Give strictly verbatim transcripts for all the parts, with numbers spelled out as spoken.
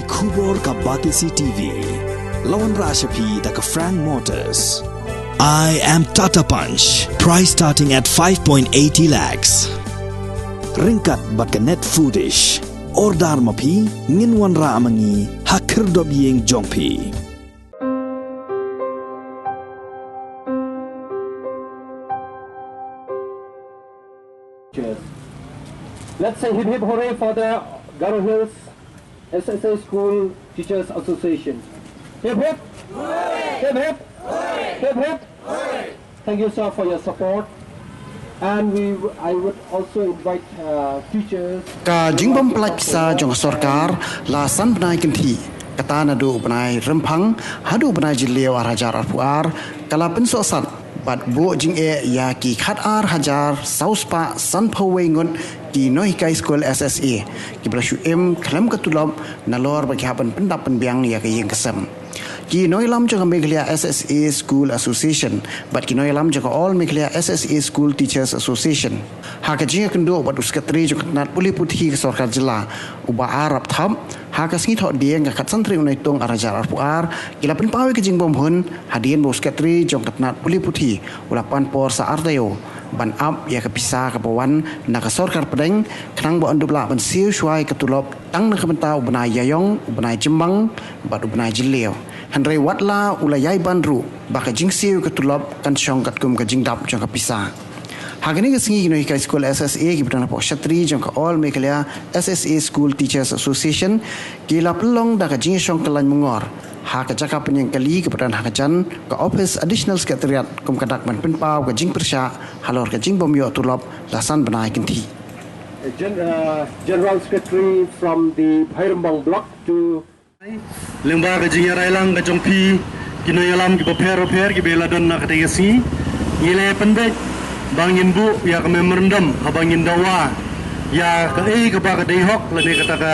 Khubor ka Batesi T V. La wanrah sha phi da ka Frank Motors. I am Tata Punch. Price starting at five point eighty lakhs. Ryngkat bad ka Net Foodish. Order ma phi, ngin wanrah ma ngi ha khyrdop ïing jong phi. Cheers. Let's say hip hip hooray for the Garo Hills S S A School Teachers Association. Hip hip. Hip hip. Hip hip. Thank you, sir, for your support. And we, I would also invite uh, teachers. Ka jingbym pyllait pisa jong ka sorkar la san bnai kynthih, kata naduh bnai Rymphang haduh bnai Jylliew ar hajar arphew ar, ka la pynsohsat bad buh jingeh ïa ki khat ar hajar saw spah sanphew wei ngut ki nonghikai skul S S A kiba la shu im khlem ka tulop nalor ba ki hap ban pyndap pynbiang ïa ka ïing ka sem. Ki nongïalam jong ka Meghalaya S S A School Association bad ki nongïalam jong ka All Meghalaya S S A School Teachers Association, ha ka jingïakynduh bad u Secretary jong ka tnat pule puthi ka sorkar jylla, u Bah R. Rapthap, ha ka sngi Thohdieng ka khatsan tarik u Naitung ar hajar arphew ar, ki la pynpaw ïa ka jingbymhun hadien ba u Secretary jong ka tnat pule puthi u la pan por sa ar taïew ban ap ïa ka pisa kaba wan na ka sorkar pdeng, khnang ba yn dup lah ban siew shuwa ïa ka tulop tang na ka bynta u bnai Ïaïong, u bnai Jymmang bad u bnai Jylliew. Hynrei wat la u la ïai ban ruh ba ka jingsiew ïa ka tulop kan shong katkum ka jingdap jong ka pisa. Ha kane ka sngi ki nonghikai skul S S A kiba don hapoh shatri jong ka All Meghalaya S S A School Teachers Association ki la pynlong da ka jingïashong kyllain myngor ha ka jaka pynïeng kali kaba don ha ka jan ka Office Additional Secretariat kum ka dak ban pynpaw ka jingpyrshah halor ka jingbym ïoh tulop la san bnai kynthih. Gen- uh, General Secretary from the Bhairymbong Block to Lyngba ka jingïarai lang ka jong phi ki nongïalam kiba pher ba pher kiba la don na katei ka sngi, ngi la pynbeit ba ngin buh ïa ka memorandum haba ngin dawa ïa kaei kaba ka dei hok lane kata ka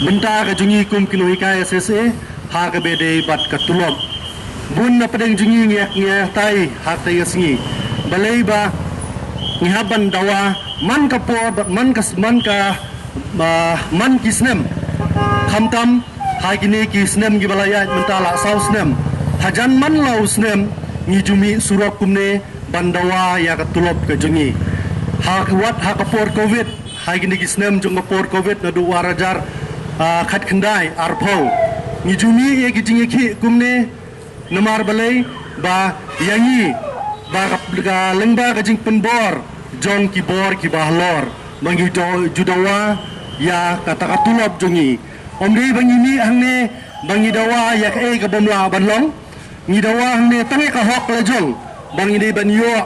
bynta ka jong ngi kum ki nonghikai S S A ha kaba dei bad ka tulop. Bun na pdeng jong ngi ngi ngi tai ha katei ka sngi, balei ba ngi hap ban dawa man ka por bad man ka man ka ba man ki snem. Khamtam ha kine ki snem kiba la ïaid mynta la saw snem, hajan man la u snem ngi ju mih surok kumne ban dawa ïa ka tulop ka jong ngi. Ha ka wat ha ka por covid, ha kine ki snem jong ka por covid naduh ar hajar, ah, khatkhyndai arphew, ngi ju mih ïa ki jingïakhih kumne. Namar balei ba ïa ngi ba ka, ka lyngba ka jingpynbor jong ki bor kiba halor ba ngi ju dawa ïa kata ka tulop jong ngi. Ym dei ba ngi mih hangne ba ngi dawa ïa kaei ka bym lah ban long. Ngi dawa hangne tang ïa ka hok la jong ba ngi dei ban ïoh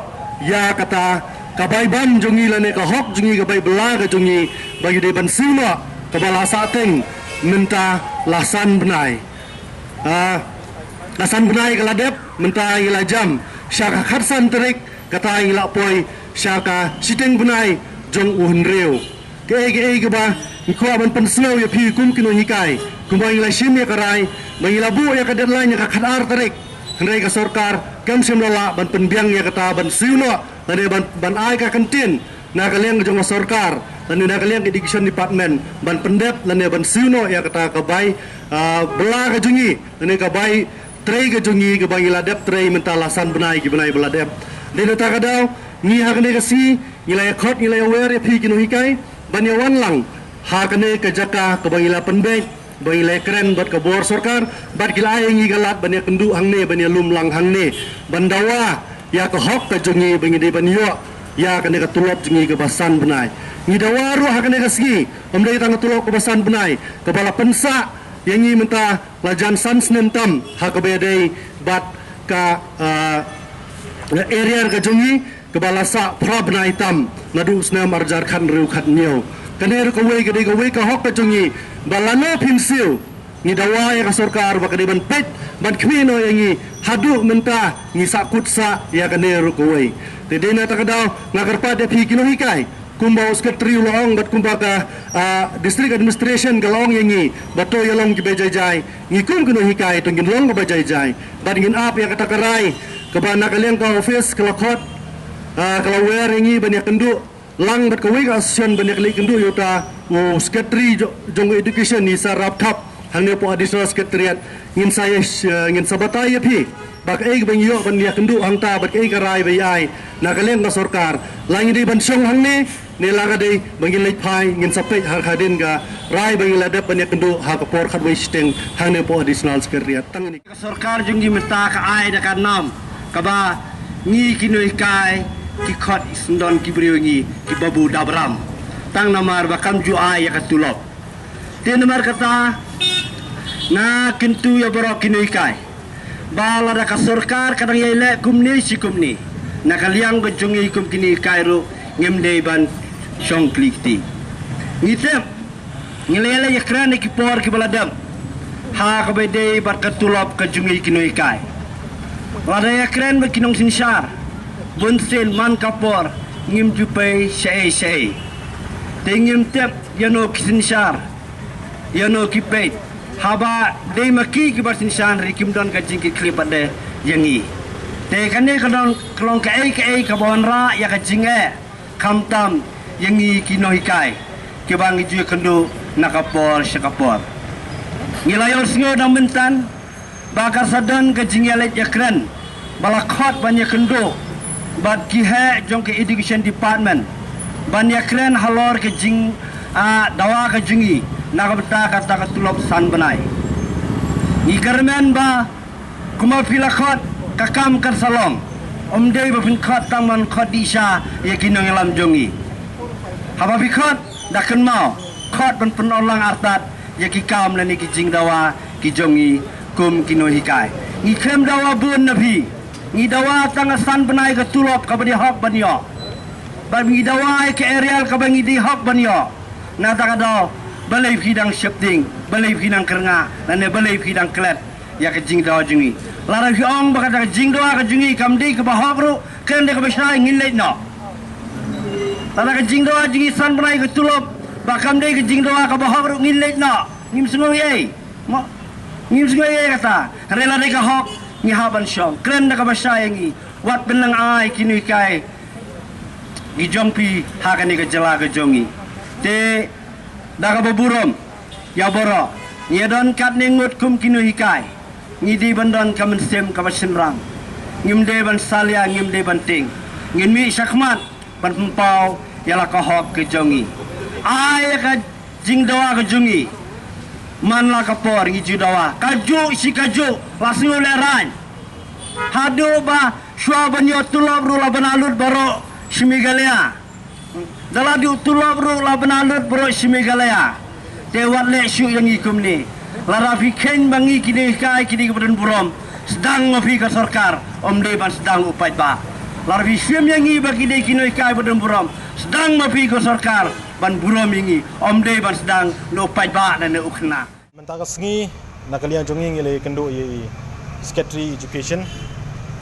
ïa kata ka bai bam jong ngi lane ka hok jong ngi ka bai bylla ka jong ngi ba ngi dei ban siew noh kaba la sah teng mynta la san bnai. Ah, la san bnai ka la dep, mynta ngi la jam sha ka khatsan tarik, kata ngi la poi sha ka shiteng bnai jong u hynriew. Kaei kaei kaba ngi kwah ban pynsngew ïa phi kum ki nonghikai, kumba ngi la shim ïa ka rai ba ngi la buh ïa ka deadline ïa ka khatar tarik, hynrei ka sorkar kam shym la lah ban pynbiang ïa kata ban siew noh lane ban, ban ai ka kyntien na ka liang jong ka sorkar lane na ka liang ka education department ban pyndep lane ban siew noh ïa kata ka bai, ah, bylla ka jong ngi lane ka bai trei ka jong ngi kaba ngi la dep trei mynta la san bnai ki bnai ba la dep. Dei na kata ka daw ngi ha kane ka sngi ngi la ïa khot ngi la ïa wer ïa phi ki nonghikai ban ïa wan lang ha kane ka jaka kaba ngi la pynbeit ba ngi la ïa kren bad ka bor sorkar bad ki la ai ïa ngi ka lad ban ïa kynduh hangne ban ïa lum lang hangne ban dawa ïa ka hok ka jong ngi ba ngi dei ban ïoh ïa kane ka tulop jong ngi kaba san bnai. Ngi dawa ruh ha kane ka sngi ym dei tang ka tulop kaba san bnai kaba la pynsah ïa ngi mynta la jan san snem tam ha kaba dei bad ka, ah, area ka jong ngi kaba la sah phra bnai tam naduh snem ar hajar khathynriew khathynñiew. Kane ruh kawei ka dei kawei ka hok ka jong ngi ba lano phin siew ngi dawa ïa ka sorkar ba ka dei ban peit ban khmih noh ïa ngi haduh mynta ngi sah kut sah ïa kane ruh kawei. Te dei na kata ka daw nga kyrpad ïa phi ki nonghikai kumba u secretary u la ong bad kumba ka, ah, district administration ka la ong ïa ngi ba to ïa long kiba jai jai. Ngi kum ki nonghikai to ngin long kiba jai jai bad ngin ap ïa kata ka rai kaba na ka liang ka office ka la khot, ah, ka la wer ïa ngi ban ïa kynduh lang bad kawei ka association ban ïa kylli kynduh ïa uta u secretary jo-, jong education i Sir Rapthap Hangne hapoh Additional Secretariat ngin sa ïa, eh, ngin sa batai ïa phi ba kaei ba ngi ïoh ban ïakynduh hangta bad kaei ka rai ba ïa ai na ka liang ka sorkar. La ngi dei ban shong hangne ne la ka dei ba ngin leit phai, ngin sa peit ha ka dien ka rai ba ngi la dep ban ïakynduh ha ka por khatwei shiteng hangne hapoh Additional Secretariat. Tang ine. Ka sorkar jong ngi mynta ka ai da ka nam kaba ngi ki nonghikai ki khot syndon ki briew ngi ki babu dabram. Tang namar ba kam ju ai ïa ka tulop. Te namar kata nga kyntu ïa baroh ki nonghikai ba lada ka sorkar ka dang ïai leh kumne shi kumne, na ka liang ka jong ngi kum ki nonghikai ruh ngim dei ban shong kli kti. Ngi tip ngi la ïa kren ïa ki por kiba la dep ha kaba ïadei bad ka tulop ka jong ngi ki nonghikai. Lada ïa kren bad ki nongsynshar, bunsien man ka por ngim ju pei shaei shaei. Te ngim tip ïano ki synshar, ïano ki peit. Haba dei ma ki kiba synshar ri kim don ka jingkitkhlieh pat de ïa ngi. Te kane ka don ka long kaei kaei kaba wanrah ïa ka jingeh khamtam ïa ngi ki nonghikai kiba ngi ju ïakynduh na ka por sha ka por. Ngi la ïohsngew da mynta ba ka sa don ka jingïaleit ïakren ba la khot ban ïakynduh bad ki heh jong ka Education Department ban ïakren halor ka jing, ah, dawa ka jong ngi na ka bynta kata ka tulop san bnai. Ngi kyrmen ba kumba phi la khot ka kam kan sa long. Ym dei ba phin khot tang ban khot dih sha ïa ki nongïalam jong ngi. Haba phi khot da kynmaw khot ban pynurlong artat ïa ki kam lane ki jingdawa ki jong ngi kum ki nonghikai. Ngi khlem dawa bun na phi. Ngi dawa tang ka san bnai ka tulop kaba dei hok ban ïoh. Bad ngi dawa ïa ka arrear kaba ngi dei hok ban ïoh. Na kata ka daw balei phi dang sheptieng, balei phi dang kyrngah lane balei phi dang klet ïa ka jingdawa jong ngi. Lada phi ong ba kata ka jingdawa ka jong ngi kam dei kaba hok ruh, kren da kaba shai ngin leit noh. Lada ka jingdawa jong ngi san bnai ka tulop ba kam dei ka jingdawa kaba hok ruh ngin leit noh. Ngim sngew ei. Mo, ngim sngew ei kata. Hynrei lada ka hok ngi hap ban shong. Kren da kaba shai ïa ngi. Wat pynlong ai ki nonghikai ki jong phi ha kane ka jylla ka jong ngi. Te da kaba burom ïa baroh, ngi don katne ngut kum ki nonghikai. Ngi dei ban don ka mynsiem kaba shynrang. Ngim dei ban salia, ngim dei ban tieng. Ngin mih shakhmat ban pynpaw ïa la ka hok ka jong ngi. Ai ïa ka jingdawa ka jong ngi. Man la ka por ngi ju dawa kajuh shi kajuh, la sngew lehraiñ. Haduh ba shuwa ban ïoh tulop ruh la bna lut baroh shi Meghalaya. Da la duh tulop ruh la bna lut baroh shi Meghalaya. Te wat leh shuh ïa ngi kumne. Lada phi kheiñ ba ngi ki nonghikai ki dei kiba don burom, sdang ma phi ka sorkar, ym dei ban sdang u paidbah. Lada phi shim ïa ngi ba ki dei ki nonghikai ba don burom, sdang ma phi ka sorkar ban burom ïa ngi, ym dei ban sdang na u paidbah ne na u khynnah. Mynta ka sngi na ka liang jong ngi ngi la ïakynduh ïa i Secretary Education,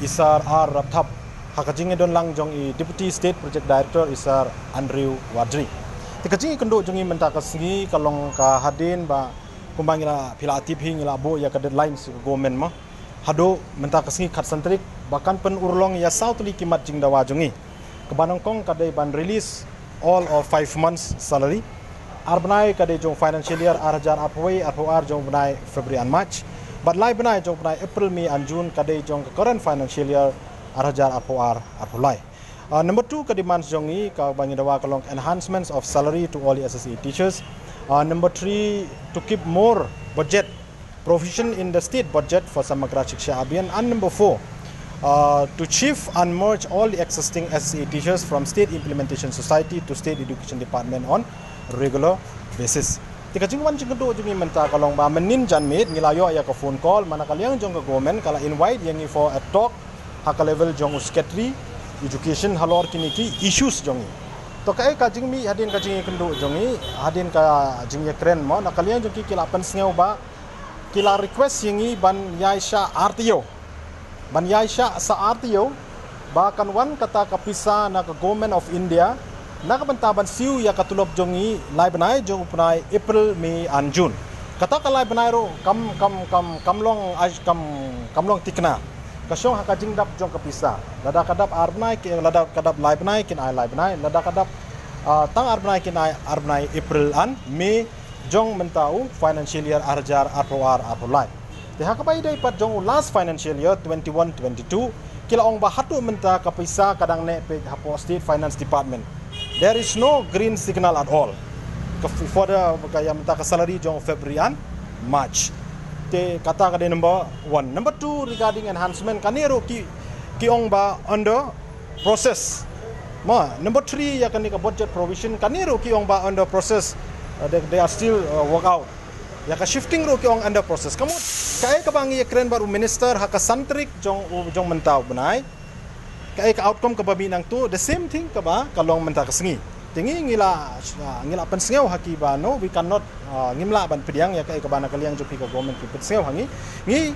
i Sir R Rapthap, ha ka jingïadon lang jong i Deputy State Project Director, i Sir Andrew Wadri. Te ka jingïakynduh jong ngi mynta ka sngi ka long ka hadien ba kumba ngi la, phi la tip hi, ngi la buh ïa ka deadline sha ka government mo. Haduh mynta ka sngi khatsan tarik ba kan pynurlong ïa saw tylli ki mat jingdawa jong ngi. Kaba nyngkong ka dei ban release all of five months salary. Ar bnai ka dei jong financial year ar hajar arphew wei arphew ar, jong bnai February and March. Bad lai bnai, jong bnai April, May and June, ka dei jong ka current financial year ar hajar arphew ar arphew lai. Uh, number two ka demands jong ngi kaba ngi dawa ka long enhancements of salary to all the S S A teachers. Uh, number three, to keep more budget provision in the state budget for Samagra Shiksha Abhiyan. And number four, uh, to shift and merge all the existing S S A teachers from State Implementation Society to State Education Department on regular basis. Te ka jingwan jingkynduh jong ngi mynta ka long ba mynnin janmiet ngi la ïoh ïa ka phone call, man na ka liang jong ka government ka la invite ïa ngi for a talk ha ka level jong u Secretary Education halor kine ki issues jong ngi. To kaei ka jingmih hadien ka jingïakynduh jong ngi, hadien ka jingïakren mo, na ka liang jong ki ki la pynsngew ba ki la request ïa ngi ban ïaishah ar taïew. Ban ïaishah sa ar taïew ba kan wan kata ka pisa na ka Government of India na ka bynta ban siew ïa ka tulop jong ngi lai bnai, jong u bnai April, May and June. Kata ka lai bnai ruh kam, kam, kam, kam long, kam, kam long thikna. Ka shong ha ka jingdap jong ka pisa. Lada ka dap ar bnai ki, lada ka dap lai bnai kin ai lai bnai, lada ka dap, ah, tang ar bnai kin ai ar bnai, April and May. jong mynta u financial year ar hajar arphew ar arphew lai. Te ha kaba ïadei pat jong u last financial year twenty-one twenty-two, ki la ong ba haduh mynta ka pisa ka dang neh peit hapoh State Finance Department. There is no green signal at all. Ka f-, for the, ka ïa mynta ka salary jong February and March. Te kata ka dei number one. Number two, regarding enhancement, kane ruh ki, ki ong ba under process. Ma, number three, ïa kane ka budget provision, kane ruh ki ong ba under process. Uh, they, they are still, uh, work out. Ïa ka shifting ruh ki ong under process. Ka mut, kaei kaba ngi ïakren bad u minister ha ka san tarik jong u, jong mynta u bnai. Kaei ka outcome kaba mih nangtu, the same thing kaba ka long mynta ka sngi. Te ngi, ngi la, ah, ngi la pynsngew ha ki ba, no, we cannot, ah, ngim lah ban pdiang ïa kaei kaba na ka liang jong phi ka government ki pynsngew ha ngi. Ngi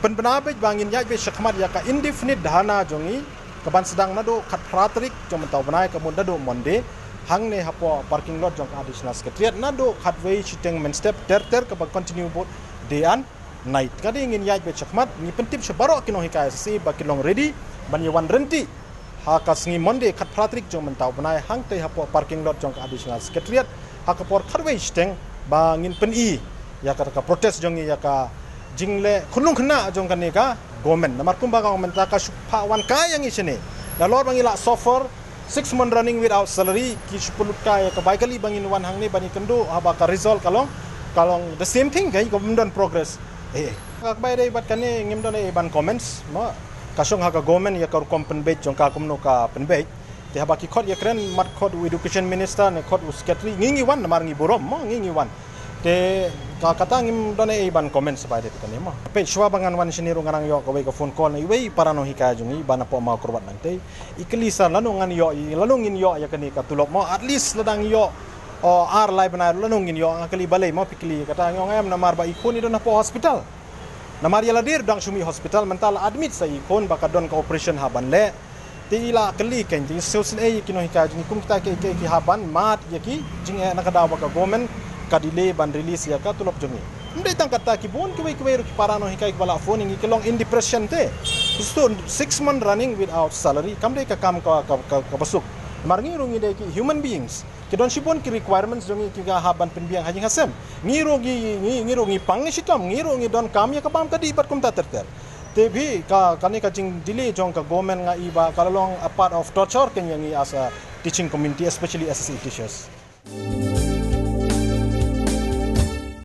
pynbna beit ba ngin ïaid beit shakhmat ïa ka indefinite dharna jong ngi, kaban sdang naduh khatphra tarik jong mynta u bnai, ka mut naduh Monday, hangne hapoh parking lot jong ka Additional Secretariat, naduh khatwei shiteng mynstep ter ter, kaba continue both day and night. Ka dei ngin ïaid beit shakhmat, ngi pyntip sha baroh ki nonghikai S S A ba ki long ready ban ïa wan ryntih ha ka sngi Monday khatphra tarik jong mynta u bnai, hangtei hapoh parking lot jong ka Additional Secretariat, ha ka por khatwei shiteng, ba ngin pyni ïa ka, ka protest jong ngi ïa ka jingleh khunlung khynnah jong kane ka government. Namar kumba ka ong mynta ka shu phah wan kai ïa ngi shane. Nalor ba ngi la suffer six month running without salary, ki shu pynlut kai ïa ka bai kali ba ngin wan hangne ban ïakynduh, haba ka result ka long, ka long the same thing, ka ïa ka bym don progress. Eh, ka bai dei bad kane ngim don ei ban comments, ma. Ka shong ha ka government ïa ka rukom pynbeit jong ka kumno ka pynbeit. Te haba ki khot ïakren, mat khot u education minister ne khot u secretary, ngi ngi wan namar ngi burom, ma, ngi ngi wan. Te ka, kata ngim don ei ban comment sa bai dei kane, ma. Peit shuwa ba ngan wan shane ruh nga nang ïoh kawei ka phone call na iwei para nonghikai jong ngi ba na Pohmaw Kyrwat nangtei. I kylli sir, lano ngan ïoh, i lano ngin ïoh ïa kane ka tulop, mo, at least lada ngi ïoh, o, ar lai bnai lano ngin ïoh, nga kylli balei, mo, phi kylli kata, ngi ong em namar ba i khun i don hapoh hospital. Namar ïa lade ruh dang shu mih hospital, mynta la admit sa i khun ba ka don ka operation ha ban leh. Te i la kylli kein, te i sngewsynei ïa ki nonghikai jong ngi kum kita ki, ki, ki ha ban mad ïa ki jingeh na ka daw ba ka government ka delay ban release ïa ka tulop jong ngi. Ym dei tang kata, ki bun kiwei kiwei ruh ki para nonghikai kiba la phone ïa ngi ki long in depression te. Six month running without salary, kam dei ka kam ka, ka, ka, kaba suk. Namar ngi ruh ngi dei ki human beings. Ki don shibun ki requirements jong ngi ki ka ha ban pynbiang ha ïing ha sem. Ngi ruh ngi, ngi, ngi ruh ngi pang ngi shitom, ngi ruh ngi don kam ïa ka bam ka dih bad kumta ter ter. Te phi ka, kane ka jingdelay jong ka government nga i ba ka la long a part of torture kein ïa ngi as a teaching community, especially S S A teachers.